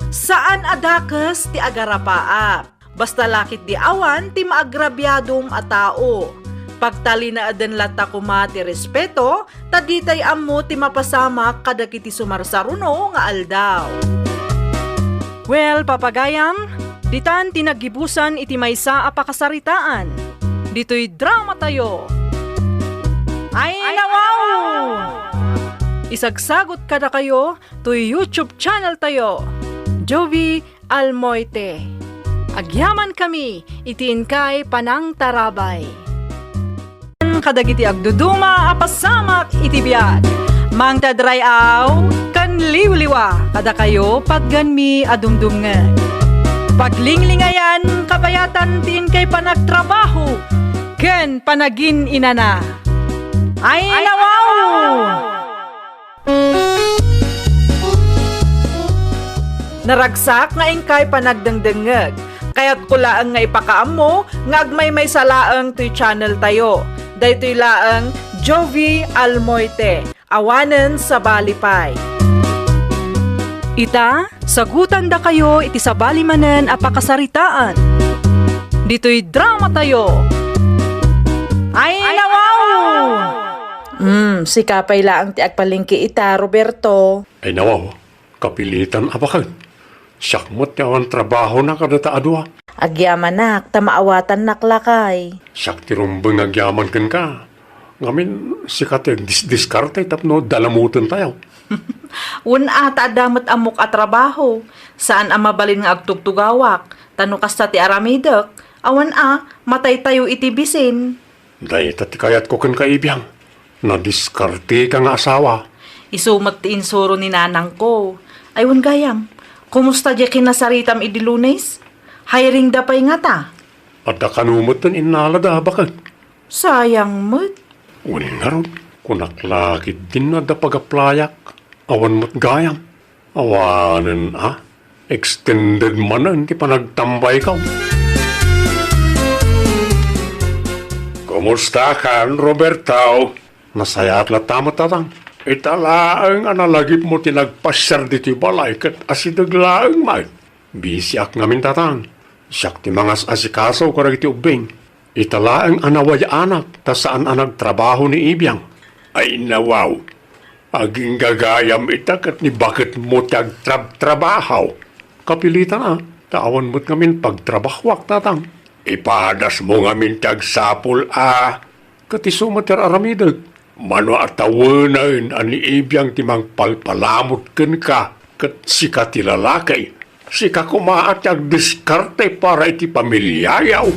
Saan a dakes ti agarapaap. Basta la ketdi awan ti maagrabiadom a tao. Pagtalinaeden latta koma ti respeto, ta ditay ammo ti mapasamak kadagiti sumarsaruno nga aldaw. Well, papagayam, ditan ti naggibusan iti maysa a pakasaritaan. Ditoy dramatayo. Ay, nawaw! Isagsagot kadakayo toy YouTube channel tayo, Jovi Almoite. Agyamankami iti inkay panangtarabay. Kadagiti agduduma a pasamak iti biag, Mangted Ray-aw ken Liwliwa, kadakayo pagganmi a dumdumngeg. Paglinglingayan, kabayatan ti inkay panagtrabaho ken panagin-inana. Ay, nawaw! Naragsak nga inkay panagdengdengngeg. Kayatko laeng nga ipakaammo nga agmaymaysa laeng toy channel tayo. Daytoy laeng Jovi Almoite, awanen sabali pay. Ita, sagutandakayo iti sabali manen a pakasaritaan. Ditoy dramatayo. Ay, nawaw! Hmm, sika pay laeng ti agpalengke ita, Roberto. Ay nawaw, kapilitan a baket. Siak met ti awan trabahona kadata a dua. Agyamanak, ta maawatannak lakay. Siak ti rumbeng nga agyaman kenka. Ngamin, sika ti agdisdiskarte tapno dalamuten tayo. Wen a, ta adda met ammok a trabaho. Saan a mabalin nga agtugtugawak. Ta no kasta ti aramidek, awan a, matay tayo iti bisin. Dayta ti kayatko kenka, Ibiang. Nadiskarteka nga asawa. Isu met ti insuro ni nanangko. Ay, wen gayam, kumusta diay kinasaritam idi Lunes? Hiring da pay ngata? Adda kano met ti innalada, baket. Sayang met. Wen ngarud, kunak la ketdin no adda pag-applyak. Awan met gayam. Awanen a, extended manen ti panagtambayko. Kumustakan, Roberto? Nasayaat latta met, tatang. Ita laeng a nalagipmo ti nagpasiar ditoy balay ket asideg laeng met. Bisiak ngamin, tatang. Siak ti mangas-asikaso kadagiti ubbing. Ita laeng a nawayaanak ta saan a nagtrabaho ni Ibiang. Ay, nawaw. Aginggagayam ita ket ni baketmo ti agtrabtrabaho. Kapilitan a, ta awan met ngamin pagtrabahoak, tatang. Ipadasmo ngamin ti agsapul a, ket isu met ti ar-aramidek. Mano a tawenen a ni Ibiang ti mangpalpalamut kenka, ket sika ti lalaki. Sika koma a ti agdiskarte para iti pamiliayo.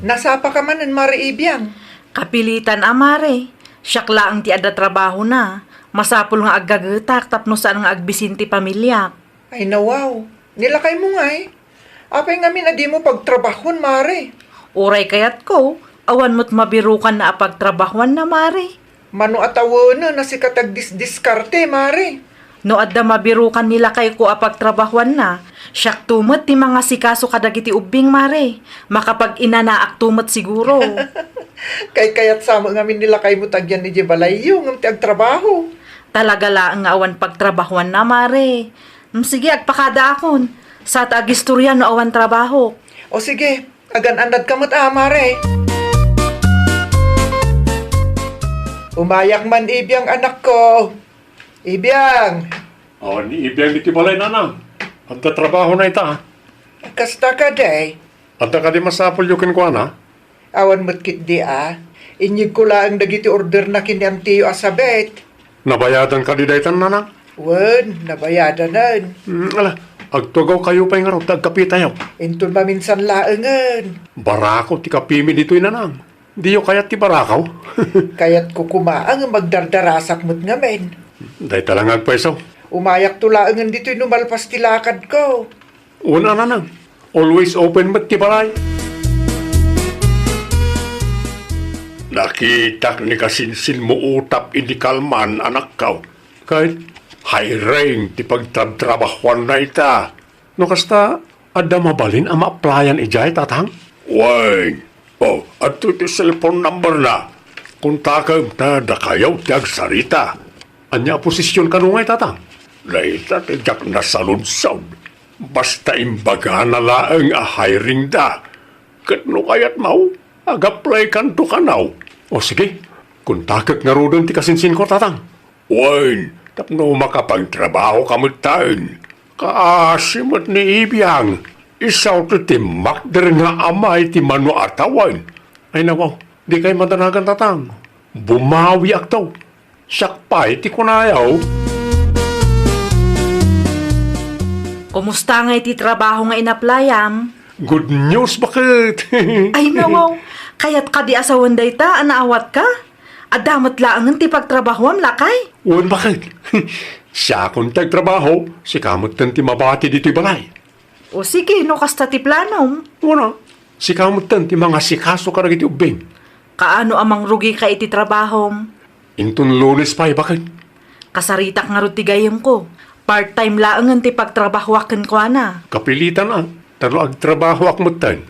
Nasapaka manen, Mare Ibiang? Kapilitan a, Mare. Siak laeng ti adda trabahona. Masapul nga aggagetak tapno saan nga agbisin ti pamiliak. Ay, nawaw. Ni lakaymo ngay? Apay ngamin a dimo pagtrabahuan, Mare? Uray kayatko, awan met mabirukanna a pagtrabahuanna, Mare. Mano a tawenen a sika ti agdisdiskarte, Mare? No adda mabirukan ni lakayko a pagtrabahuanna, siakto met ti mangasikaso kadagiti ubbing, Mare. Makapag-inanaakto met siguro. Kaykayatsa met ngamin ni lakaymo ti agyan idiay balayyo ngem ti agtrabaho. Talaga laeng nga awan pagtrabahuanna, Mare. Mm, sige, agpakadaakon. Sa ta agistoria no awan trabaho. O sige, agan-annadka met a, Mare. Umayak man, Ibiang, anakko. Ibiang! O, ni Ibiang ditoy balay, nanang. Adda trabahona ita, a. Kasta kadi? Adda kadi masapulyo kenkuana? Awan met ketdi a. Inyegko laeng dagiti orderna ken ni Antiyo a sabet. Nabayadan kadi daytan, nanang? Wen, nabayadanen. Mm, ala, agtugawkayo pay ngarud ta agkapitayo. Inton maminsan laengen. Barako ti kapimi ditoy, nanang. Diyo kayat ti barako? Kayatko koma a ngem agdardarasak met ngamin. Dayta la nga agpayso. Umayakto laengen ditoy no malpas ti lakadko. Wen a, nanang. Always open met ti balay. Nakitak ni kasinsinmo utap idi kalman, anakko. Ket Hiring ti pagtrabtrabahuanna ita. No kasta, adda mabalin a ma-applyan idiay, Tatang? Wen. O, adtoy ti cellphone number na. Kontakem ta dakayo ti agsarita. Ania a posision kano ngay, Tatang? Dayta ti diak nasaludsod. Basta imbagana laeng a hiring da. Ket no kayatmo, ag-apply kanto kano. O sige, kontakek ngaruden ti kasinsinko, Tatang. Wen, tapno makapagtrabaho ka metten. Kaasi met ni Ibiang, isu ti timmakder nga ama iti mano a tawen. Ay nawaw, dikay madanagan, Tatang. Bumawiakto. Siak pay ti kunayo. Kumusta ngay ti trabaho nga inaplayam? Good news, baket. Ay, nawaw. Kayat kadi a sawen dayta a naawatka? Adda met laengen ti pagtrabahoam, lakay? Wen, baket. Siakon ti agtrabaho, sika metten ti mabati ditoy balay. O sige, no kasta ti planom. Wen a, sika metten ti mangasikaso kadagiti ubbing. Kaano a mangrugika iti trabahom? Inton Lunes pay, baket. Kasaritak ngarud ti gayyemko. Part-time laengen ti pagtrabahoak kenkuana. Kapilitan a, ta no agtrabahoak metten,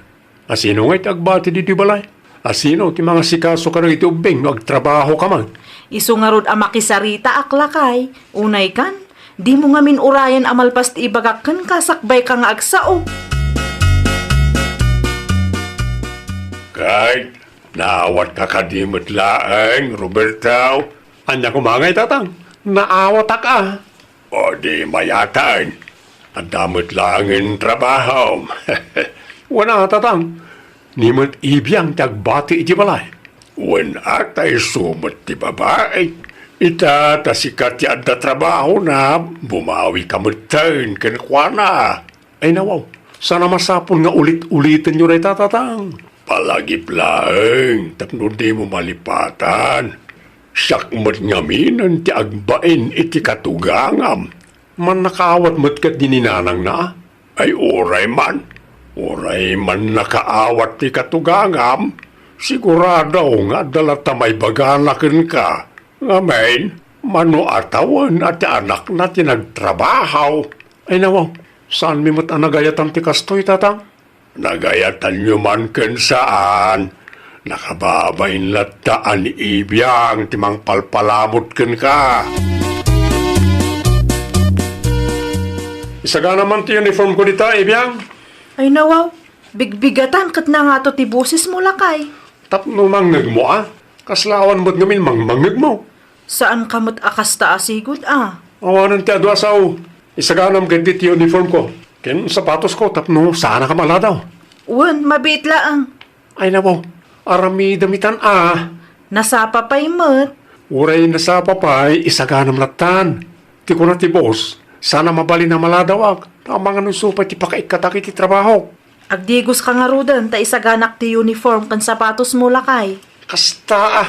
asino ngay ti agbati ditoy balay? Asino ti mangasikaso kadagiti ubbing no agtrabahoka man? Isu ngarud a makisaritaak, lakay. Unay kan, dimo ngamin urayen a malpas ti ibagak kenka sakbayka nga agsao. Kay, naawatka kadi met laeng, Roberto? Ania koma ngay, Tatang? Naawatak a. O di mayatan. Adda met laengen trabahom. Wen a, Tatang. Ni met Ibiang ti agbati iti balay. Wen a, ta isu met ti babai. Ita ta sika ti adda trabahona, bumawika metten kenkuana. Ay nawaw, saan a masapul nga ulit-ulitenyo dayta, Tatang. Palagip laeng tapno dimo malipatan. Siak met ngaminen ti agbain iti katugangam. Mannakaawat met ketdi ni nanangna? Ay, uray man. Uray mannakaawat ti katugangam, sigurado nga adda latta maibagana kenka. Ngamin, mano a tawen a ti anakna ti nagtrabaho? Ay nawaw, saanmi met a nagayatan ti kastoy, Tatang. Nagayatanyo man ken saan, nakababain latta a ni Ibiang ti mangpalpalamut kenka. Isagana man ti uniform ko dita, Ibiang. Ay nawaw, bigbigatan ket nangato ti bosesmo, lakay. Tapno mangngegmo a, kasla awan met ngamin mangmangngegmo. Saanka met a kasta a sigud a. Awanen ti adu a sao. Isaganam ketdi ti uniform ko ken sapatos ko tapno saanak a maladaw. Wen, mabiit laeng. Ay nawaw, aramidem itan a. Nasapa pay met. Uray nasapa pay, isaganam lattan. Ti kuna ti boss, saan a mabalin a maladawak, ta amangan isu pay ti pakaikkatak iti trabahok. Agdigoska ngaruden ta isaganak ti uniform ken sapatosmo, lakay. Kasta a.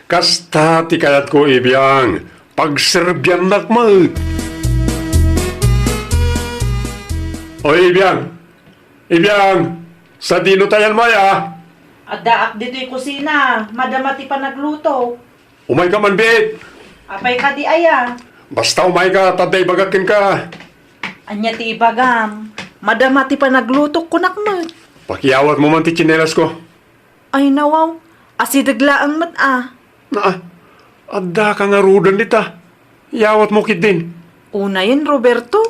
Kasta ti kayatko, Ibiang. Pagserbiannak met. Oy, Ibiang. Ibiang. Sadino tayan mo, aya? Addaak ditoy kusina. Madama ti panagluto. Umayka man, biit. Apay kadi aya? Basta umayka, ta adda ibagak kenka. Ania ti ibagam? Madama ti panaglutok, kunak met. Pakiyawatmo man ti tsinelas ko. Ay, nawaw. Asideg laeng met a. Naa, adda ka ngaruden dita. Yawatmo ketdin. Unayen, Roberto.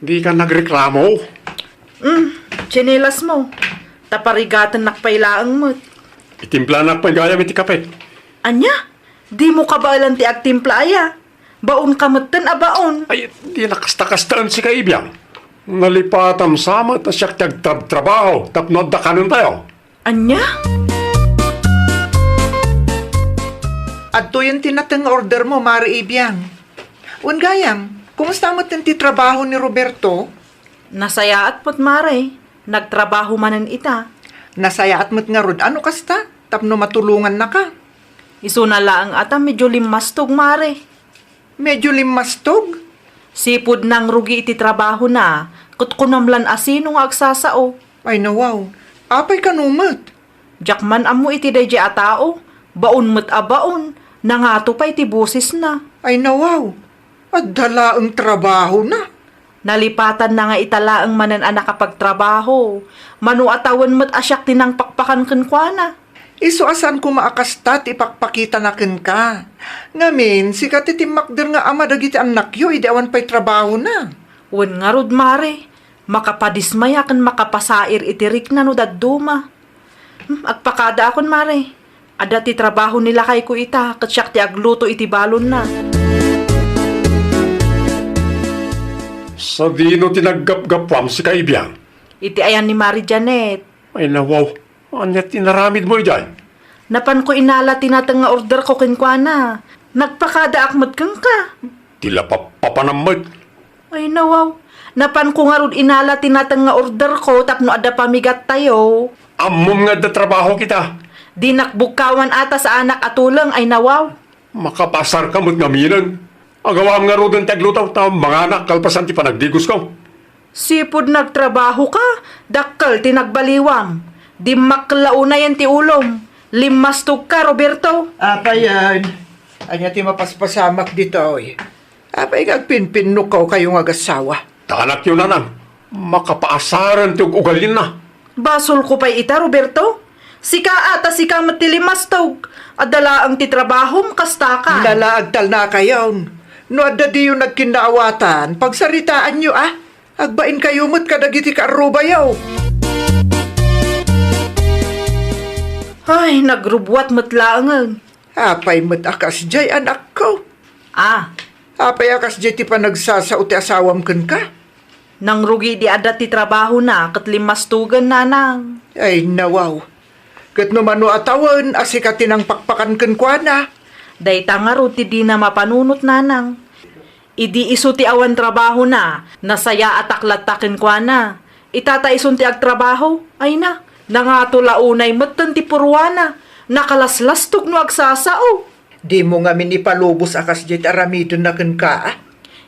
Di ka nagreklamo? Mm, tsinelasmo. Ta parigatennak pay laeng met. Itimplanak pay gayam iti kape. Ania? Dimo kabaelan ti agtimpla aya? Baonka metten a baon. Ay, di nakasta-kastaen sika, Ibiang. Nalipatam sa met a siak ti agtrabtrabaho tapno adda kanentayo. Ania? Adtoyen ti nateng nga ordermo, Mare Ibiang. Wen gayam, kumusta metten ti trabaho ni Roberto? Nasayaat met, Mare. Nagtrabaho manen ita. Nasayaat met ngarud a no kasta, tapno matulongannaka. Isuna laeng a ta medyo limmastog, Mare. Medyo limmastog? Sipud nangrugi iti trabahona, ket kunam lan a sino nga agsasao. Ay, nawaw. Apay kano met? Diak man ammo iti daydiay a tao. Baon met a baon. Nangato pay ti bosesna. Ay, nawaw. Adda laeng trabahona. Nalipatanna nga ita laeng manen a nakapagtrabaho. Mano a tawen met a siak ti nangpakpakan kenkuana. Isu a saan koma a kasta ti ipakpakitana kenka. Ngamin, sika ti timmakder nga ama dagiti annakyo idi awan pay trabahona. Wen ngarud, Mare, makapadismaya ken makapasair iti rikna no dadduma. Hmm, agpakadaakon, Mare. Adda ti trabaho ni lakayko ita, ket siak ti agluto iti balonna. Sadino ti naggapgapuam, sika, Ibiang? Iti ayan ni Mari Janet. Ay, nawaw. Ania ti inaramidmo idiay? Napanko inala ti nateng nga orderko kenkuana. Nagpakadaak met kenka. Ti lapappapanam met. Ay, nawaw. Napanko ngarud inala ti nateng nga orderko tapno adda pamigattayo. Ammom nga adda trabaho kita. Dinak bukkawan a ta saanak a tuleng, ay, nawaw. Makapaasarka met ngaminen. Agawam ngaruden ti agluto, ta manganak kalpasan ti panagdigosko. Sipud nagtrabahoka, dakkel ti nagbaliwam. Dimmakkel la unayen ti ulom. Limmastogka, Roberto. Apay, ania ti mapaspasamak ditoy? Apay nga agpinpinnokawkayo nga agassawa? Ta anakyo, nanang, makapaasaren ti ug-ugalinna. Basolko pay ita, Roberto. Sika a, ta sika met ti limmastog. Adda laeng ti trabahom, kasta ka. Nalaagtalnakayon. No adda diyo nagkinnaawatan, pagsaritaanyo a. Agbainkayo met kadagiti kaarrubayo. Ay, nagrubbuat met laengen. Apay met a kasdiay, anakko? Ah. Apay a kasdiay ti panagsasao ti asawam kenka? Nangrugi di adda ti trabahona ket limmastogen, nanang. Ay, nawaw. Ket no mano a tawen a sika ti nangpakpakan kenkuana? Dayta ngarud ti dina mapanunot, nanang. Idi isu ti awan trabahona, nasayaatak latta kenkuana. Itata isun ti agtrabaho, ay na, nangato la unay metten ti purwana, nakalaslastog no agsasao. Dimo ngamin ipalubos a kasdiay ti aramidenna kenka, a?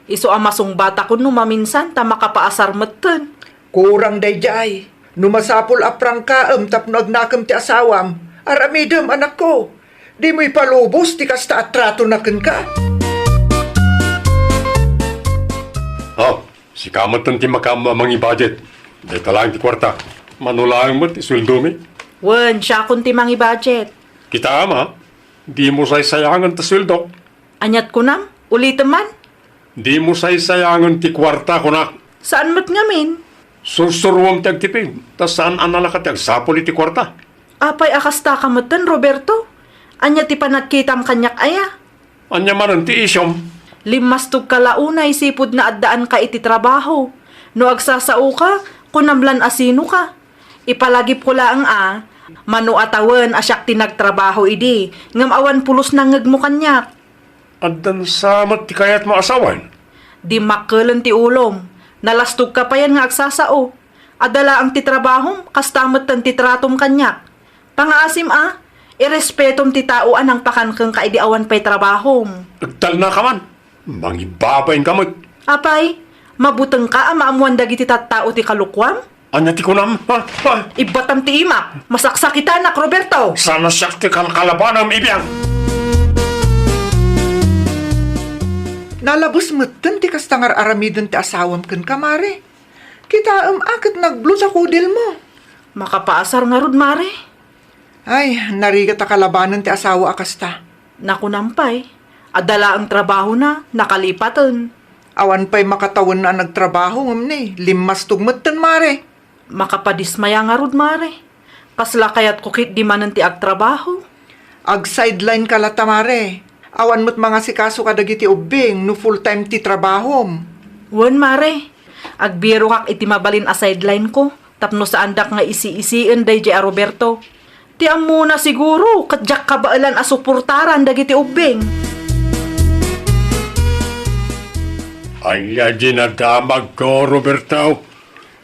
Isu a masungbatakon no maminsan ta makapaasar metten. Kurang daydiay. No masapul a prangkaem tapno agnakem ti asawam, aramidem, anakko. Dimo ipalubos ti kasta a tratona kenka. Oh, sika metten ti makaammo a mangibajet. Dayta laeng ti kuarta. Mano laeng met ti sueldomi? Wen, siakon ti mangibajet. Kitaem a, dimo saysayangen ta sueldok. Aniat kunam? Ulitem man? Dimo saysayangen ti kuarta, kunak. Saan met ngamin? Sursuruam ti agtipid, ta saan a nalaka ti agsapul iti kuarta. Apay a kastaka metten, Roberto? Ania ti panagkitam kaniak aya? Ania manen ti isyom? Limmastogka la unay sipud naaddaanka iti trabaho. No agsasaoka, kunam lan a sinoka. Ipalagipko laeng a, mano a tawen a siak ti nagtrabaho idi, ngem awan pulos nangngegmo kaniak. Addan sa met ti kayatmo a sawen? Dimmakkelen ti ulom. Nalastogka payen nga agsasao. Adda laeng ti trabahom, kasta metten ti tratom kaniak. Pangaasim a, irespetom ti tao a nangpakan kenka idi awan pay trabahom. Agtalnaka man. Mangibabainka met. Apay, mabutengka a maammoan dagiti tattao ti kalokuam? Ania ti kunam? Ha? Ha? Ibbatam ti imak. Masaksakitanak, Roberto. Sana siak ti kalkalabanem, Ibiang. Nalabes metten ti kasta nga ar-aramiden ti asawam kenka, Mare. Kitaem a ket nagblue ti kudelmo. Makapaasar ngarud, Mare. Ay, narigat a kalabanen ti asawa a kasta. Nakunam pay, adda laeng trabahona, nakalipaten. Awan pay makatawenna a nagtrabaho, ngem ni, limmastog metten, Mare. Makapadismaya ngarud, Mare. Kasla kayatko ketdi manen ti agtrabaho. Ag-sideline ka latta, Mare. Awan met mangasikaso kadagiti ubbing no full-time ti trabahom. Wen, Mare. Agbirokak iti mabalin a sideline-ko tapno saandak nga isi-isien daydiay a Roberto. Ti ammona siguro, ket diak kabaelan a suportaran dagiti ubbing. Ania dinadamagko, Roberto?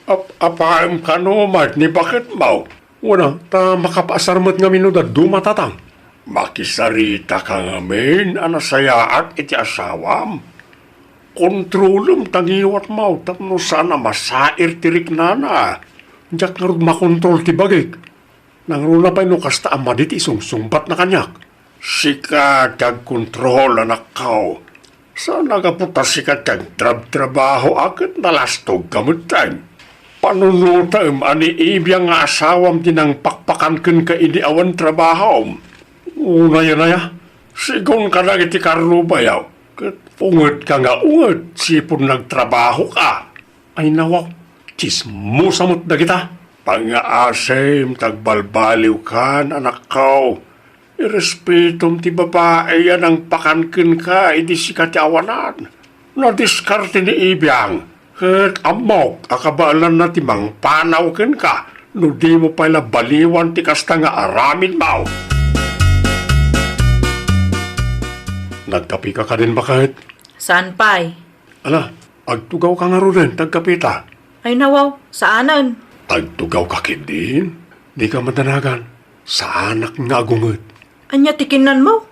Ap-apaem kano met ni baketmo? Wen a, ta makapaasar met ngamin no dadduma, Tatang. Makisarita ka ngamin a nasayaat iti asawam. Kontrolem ta ngiwatmo tapno saan a masair ti riknana. Diak ngarud makontrol ti bagik. Nangruna pay no kasta a madi ti isungsungbatna kaniak. Sika ti agkontrol, anakko. Saan a gapu ta sika ti agtrabtrabaho a ket nalastogka metten. Panunotem a ni Ibiang nga asawam ti nangpakpakan kenka idi awan trabahom. Unay, unay, sigun kadagiti karrubayo, ket ungetka nga unget sipud nagtrabahoka. Ay nawaw, tsismosa met dagita. Pangngaasim ta agbalbaliwkan, anakko. Irespetom ti babai a nangpakan kenka idi sika ti awanan. Nadiskarte ni Ibiang, ket ammok a kabaelanna ti mangpanaw kenka no dimo pay la baliwan ti kasta nga aramidmo. Nagkapeka kadin, baket? Saan pay. Ala, agtugawka ngaruden, ti agkapeta. Ay nawaw, saanen. Agtugawka ketdin? Dika madanagan. Saanak nga agunget. Ania ti kinnanmo?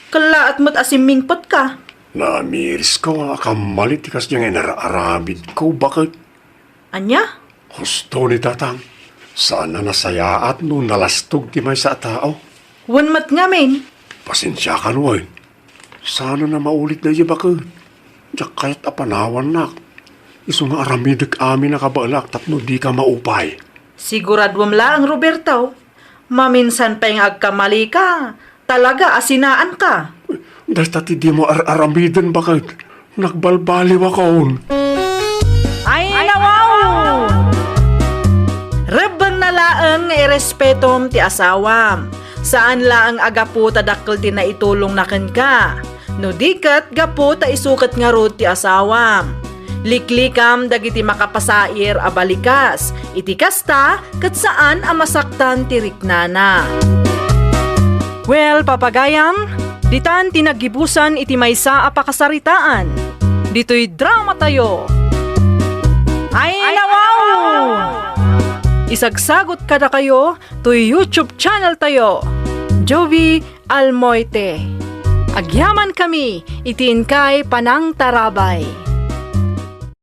Kellaat met a simmingpetka. Naamirisko a kammali ti kasdiay nga inar-aramidko, baket. Ania? Husto ni tatang. Saan a nasayaat no nalastog ti maysa a tao. Wen met ngamin. Pasensiakan wen. Saan a maulit daydi, baket. Diak kayat a panawannak. Isu nga aramidek amin a kabaelak tapno dika maupay. Siguraduem laeng, Roberto. Maminsan pay nga agkamalika, talaga a sinaanka. Dayta ti dimo ar-aramiden, baket. Nagbalbaliwakon. Ay, nawaw! Rebbengna laeng nga irespetom ti asawam. Saan laeng a gapu ta dakkel ti naitulongna kenka. No di ket gapu ta isu ket ngarud ti asawam. Liklikam dagiti makapasair a balikas. Iti kasta, ket saan a masaktan ti riknana. Well, papagayam, ditan ti naggibusan iti maysa a pakasaritaan. Ditoy dramatayo. Ay, nawaw! Isagsagot kadakayo toy YouTube channel tayo, Jovi Almoite. Agyamankami iti inkay panangtarabay.